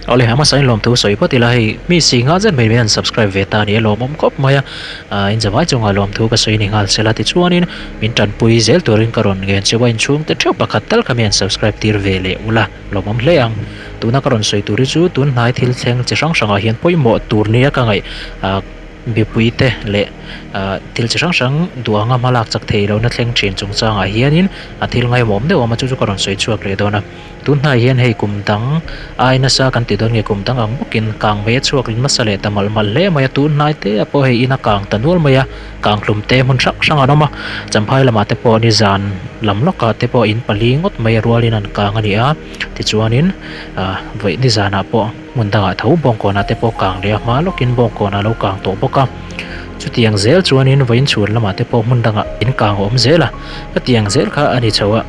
Awle, a hmasa in lawmthu sawi phawt ila hei mi si nghal zet mai mai an subscribe ve ta a ni a lawmawm khawp mai a, ah in zavai chungah lawmthu ka sawi ni nghal sela tichuanin min tanpui zel turin ka rawn ngen cheu a inchhung te theuh pakhat tal kha mi an subscribe tir ve leh ula lawmawm hle ang. Tuna ka rawn sawi tur hi chu tun hnai thil thleng chi hrang hrangah hian pawimawh tur nia ka ngaih ah mipui te leh ah thil chi hrang hrang duh anga hmalak chak thei lohna thleng thin chungchangah hianin a thil ngaimawm deuh awm a chu chu ka rawn sawi chhuak leh dawn a. Tun hnai hian hei kum dang ai nasa kan ti dawn nge kum dang ang bawkin kang mai a chhuak nasa leh ta malh malh hle mai a, tun hnai te ah pawh hei in a kang ta nual mai a, kang hlum te hmun hrang hrang an awm a, Champhai lamah te pawh nizan lam lawkah te pawh in pali ngawt mai a rualin an kang a ni a, tichuanin ah vawi nizanah pawh hmun dangah tho bawngkawnah te pawh kang leh a hma lawkin bawngkawnah a lo kang tawh bawk a, chutiang zel chuanin vawiin chhun lamah te pawh hmun dangah in kang a awm zel a, hetiang zel kha a ni chho a.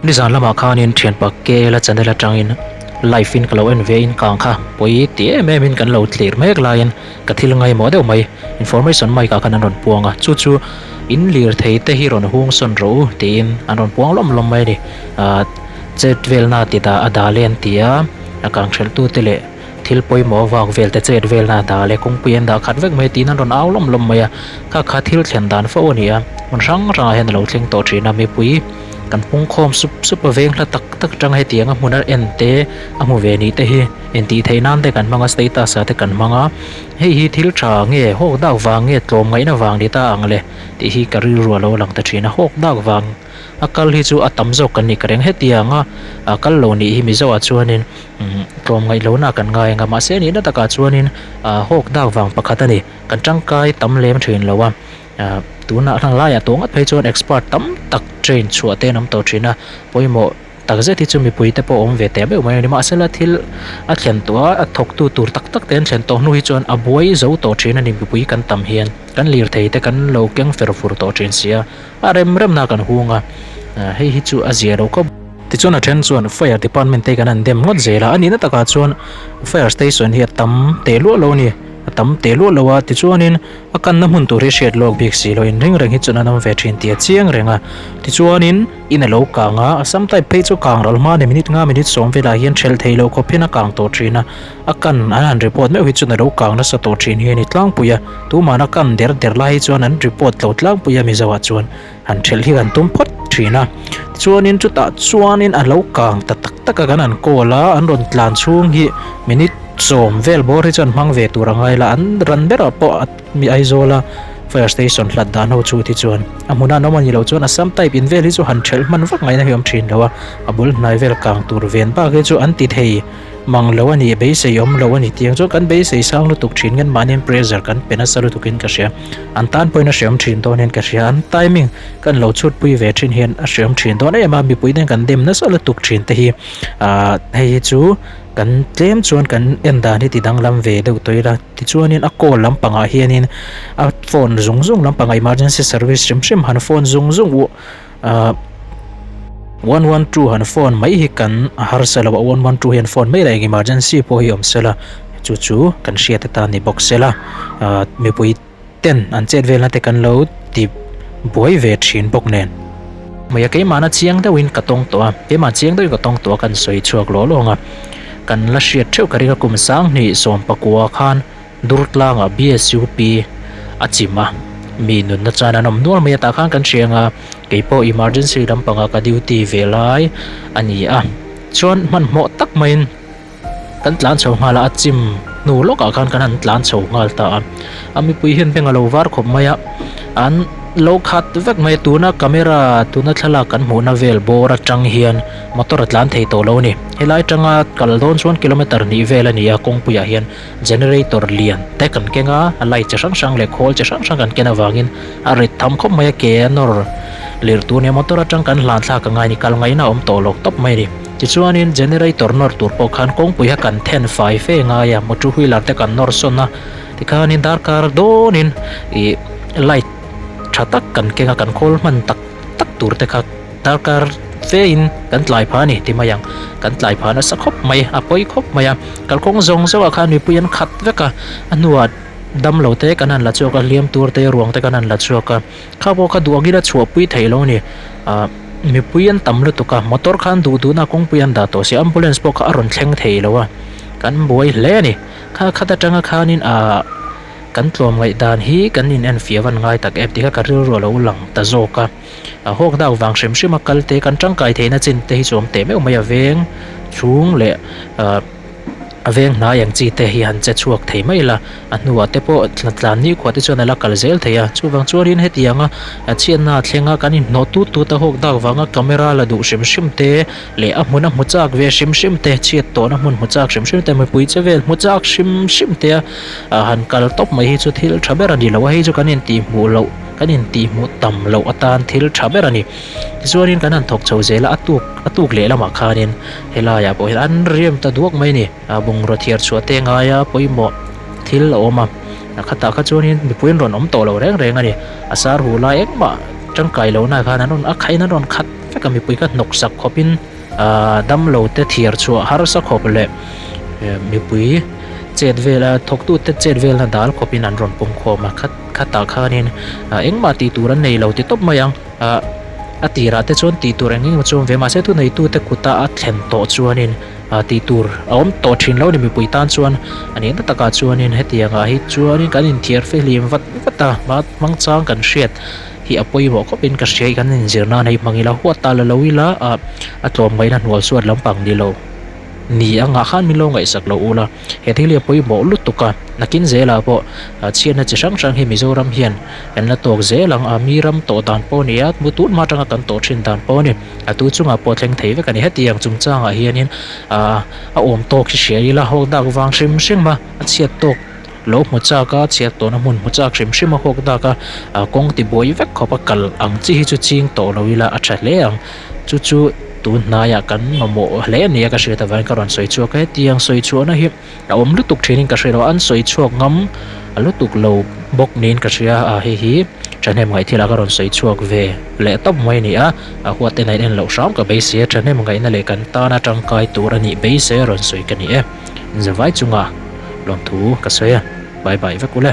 Nizan lamah khanin thianpa KL a channel atangin live in ka lo en ve in kang kha pawi ti em em in kan lo thlir mek laiin ka thil ngaimawh deuh mai information mic ah khan an rawn puang a chu chu in lirthei te hi rawn hung sawn rawh u tiin an rawn puang lawm lawm mai a ni ah chet velna ti dah a dah le an ti a a kang hrelh tu te leh thil pawimawh vak vel te chet velna a dah leh kawngpui an dah khat vek mai tiin an rawn au lawm lawm mai a kha kha thil thlen dan fo a ni a hmun hrang hrangah hian a lo thleng tawh thin a mipui Kan pungkhawm sup sup a veng hla tak tak atang hetiang a hmun a en te a hmu ve nih te hi intih theih nan te kan hmang a status ah te kan hmang a hei hi thil tha nge hawk dak vang nge tlawm ngaihna vang ni ta ang le tih hi ka rilru a lo lang ta thin a hawk dak vang a kal hi chu a tam zawk kan nih ka reng hetiang a a kal lo nih hi mizo ah chuanin umm tlawm ngaih lohna kan ngai ang a mahse nihna takah chuanin ah hawk dak vang pakhat a ni kan tangkai tam lem thin lo a. Ahh tunah hlang laiah tawh ngat phei chuan expert tam tak train chhuah te an awm tawh thin a, pawimawh tak zet hi chu mipui te pawh awm ve teh meuh mai a ni. Mahsela thil a thlen tawh a, a thawktu tur tak tak te an thlen tawh hnu hi chuan a buai zo tawh thin a ni mipui kan tam hian kan lirthei te kan lo keng fer fur tawh thin si a, a rem remna kan hung a, ahh hei hi chu a zia lo khawp. Tichuan a then chuan fire department te kan han dem ngawt zel a, a nihna takah chuan fire station hi a tam teh luah lo a ni, a tam teh luah lo a tichuanin A kanna hmun tur hi hriat lawk bik si lo in ring reng hi chuan an awm ve thin tih a chiang reng a. Tichuanin in a lo kang a, a sam type phei chu kang ral hma ni minute nga minute sawm velah hian hrelh thei loh khawp hian a kang tawh thin a. A kan an han report meuh hi chuan a lo kang nasa tawh thin hi a ni tlangpui a. Tumahna kan der der lai hi chuan an report lo tlangpui a Mizoah chuan han hrelh hi kan tum phawt thin a. Tichuanin chutah chuanin a lo kang ta tak tak a kan han call a, an rawn tlan chhung hi minute Sawm vel bawr hi chuan hmang ve tur a ngai la, an ran berah pawh a mi Aizawl a fire station hlat dan ho chu ti chuan a hmunah an awm a ni loh chuan Assam type in vel hi chu han thelh hman vak ngaihna hi awm thin lo a, a bul hnai vel kang tur ven bak hi chu an ti thei mang lo a ni, beisei awm lo a ni tiang chuan kan beisei sang lutuk thin ngen mahniin pressure kan pe nasa lutuk in ka hria, an tan pawhin a hreawm thin dawn hian ka hria, an timing kan lo chhut pui ve thin hian a hreawm thin dawn em a, mipui ten kan dem nasa lutuk thin te hi ah hei hi chu. Kan tlem chuan kan en dan hi ti danglam ve deuh tawh ila tichuanin a call lampangah hianin a phone zung zung lampangah emergency service hrim hrim han phone zung zung uh ah 112 han phone mai hi kan a harsa lo a 112 hian phone mai la eng emergency pawh hi awm sela chu chu kan hriat atan ni bawk sela ah mipui ten an chet velna te kan lo ti buai ve thin bawk nen. Hmeichhia keimahna chiang deuhin ka tawng tawh a, keimah chiang deuhin ka tawng tawh a kan sawi chhuak lawh lawng a, kan la hriat theuh ka ring a kum sanghnih sawmpakua khan Durtlangah BSUP a chim a, mi nunna chuan an awm nual mai a tah khan kan hria ang a, keipawh emergency lampangah ka duty ve lai a ni a, chuan hmanhmawh tak maiin. Kan tlan chho nghal a, a chim hnu lawkah khan kan han tlan chho nghal ta a, a mipui hian beng a lo var khawp mai a, an lo khat vek mai a, tuna camera tuna thlalak kan hmuhna vel bawr atang hian motor a tlan thei tawh lo a ni, helai atanga kal dawn chuan kilometer hnih vel a ni a, kawngpuiah hian generator lian te kan keng a, a light chi hrang hrang leh khawl chi hrang hrang kan ken avangin a rit tham khawp mai a, ke a nawr lirh tur a ni a, motor atang kan hlan thlak a ngai a ni, kal ngaihna a awm tawh lo tawp mai a ni. Tichuanin generator nawr tur pawh khan kawngpui kha kan then fai fe ngai a, motor wheeler te kan nawr sawn a, tikhanin darkar dawnin ih light tha tak kan keng a, kan khawl hman tak tak tur te kha darkar fein kan tlai phah a ni ti mai ang, kan tlai phah nasa khawp mai, a pawi khawp mai a, kalkawng zawng zawng ah khan mipui an khat vek a, a hnuah damlo te kan han la chhuak a, hliam tur te ruang te kan han la chhuak a. Kha pawh kha duh angin a chhuahpui theih lo a ni. Ahh mipui an tam lutuk a, motor khan duh duhna kawngpui an dah tawh si, ambulance pawh kha a rawn thleng thei lo a. Kan buai hle a ni. Kha khat atanga khanin ah kan tlawm ngaih dan hi kan in enfiah van ngai tak em tih kha ka rilru a lo lang ta zawk a. A hawk dak vang hrim hrim a kal te kan tangkai theihna chin te hi chu awm teh meuh mai a veng chhung leh ah a veng hnai ang chi te hi han che chhuak thei mai la a hnuah te pawh tlan nikhua te chuan a la kal zel thei a chuvang chuanin hetianga chhiatna a thleng a kan inhnawh tut tut a hawk dak vanga camera la duh hrim hrim te leh a hmun a hmu chak ve hrim hrim te chhiat tawhna hmun hmu chak hrim hrim te mipui che vel hmu chak hrim hrim te a han kal tawp mai hi chu thil tha ber a ni lo a hei chu kan intihhmuh loh kan intihhmuh tam loh atan thil tha ber a ni. Tichuanin kan han thawk chho zel a, a tuk a tuk leh lamah khanin helaiah pawh hian an rem ta duak mai a ni. A bungraw thiar chhuah te ngaia pawimawh thil a awm a, a khatah kha chuanin mipui an rawn awm tawh lo reng reng a ni. A sar huh lai engmah tangkai lohna khan an rawn a khain an rawn khat vek a, mipui kha hnawk sak khawpin aaa damlo te thiar chhuah harsa khawp leh mipui chet vela thawktute chet velna dal khawpin an rawn pawm khawm a, khatah khanin engmah tih tur an nei lo ti tawp mai ang. Ah a tirah te chuan tih tur eng eng emaw chu a awm ve mahse thuneitute kuta a thlen tawh chuanin ah tih tur a awm tawh thin lo a ni mipui tan chuan a nihna takah chuanin hetiang ah hi chuanin kan inthiar fihlim vat vat a hma hmang chang kan hriat hi a pawimawh khawpin ka hria kan inzir nan hei hmang ila huat ta la lo ila ah a tlawmngaihna hnual suat lampang ni lo. Ni a ngah khan min lo ngaihsak lo ula, he thil hi a pawimawh lutuk a, nakin zelah pawh chhiatna chi hrang hrang hi Mizoram hian kan la tawk zel ang a, mi ram tawh dan pawh a ni a, mu tun hma atanga kan tawh thin dan pawh a ni, a tu chungah pawh thleng thei vek a ni. Hetiang chungchangah hianin a awm tawk hi hria ila, hawk dak vang hrim hrim a, a chhiat tawk lo hmu chak a, chhiat tawhna hmun hmu chak hrim hrim a hawk dak a, kawng tibuai vek khawp a kal ang chi hi chu ching tawh lo ila a tha hle ang. Chu chu tun hnaiah kan mamawh hle a ni a ka hriat avangin ka rawn sawi chhuak a, hetiang sawi chhuahna hi a awm lutuk thinin ka hre lo a, an sawi chhuak ngam lutuk lo bawk niin ka hria a, hei hi thahnem ngaih thilah ka rawn sawi chhuak ve leh tawp mai a ni a, a huat en a in en loh hram ka beisei a, thahnem ngaihna leh kan tana tangkai tur a nih beisei a rawn sawi ka ni e, zavai chunga lawmthu ka sawi a, bye bye vek ule.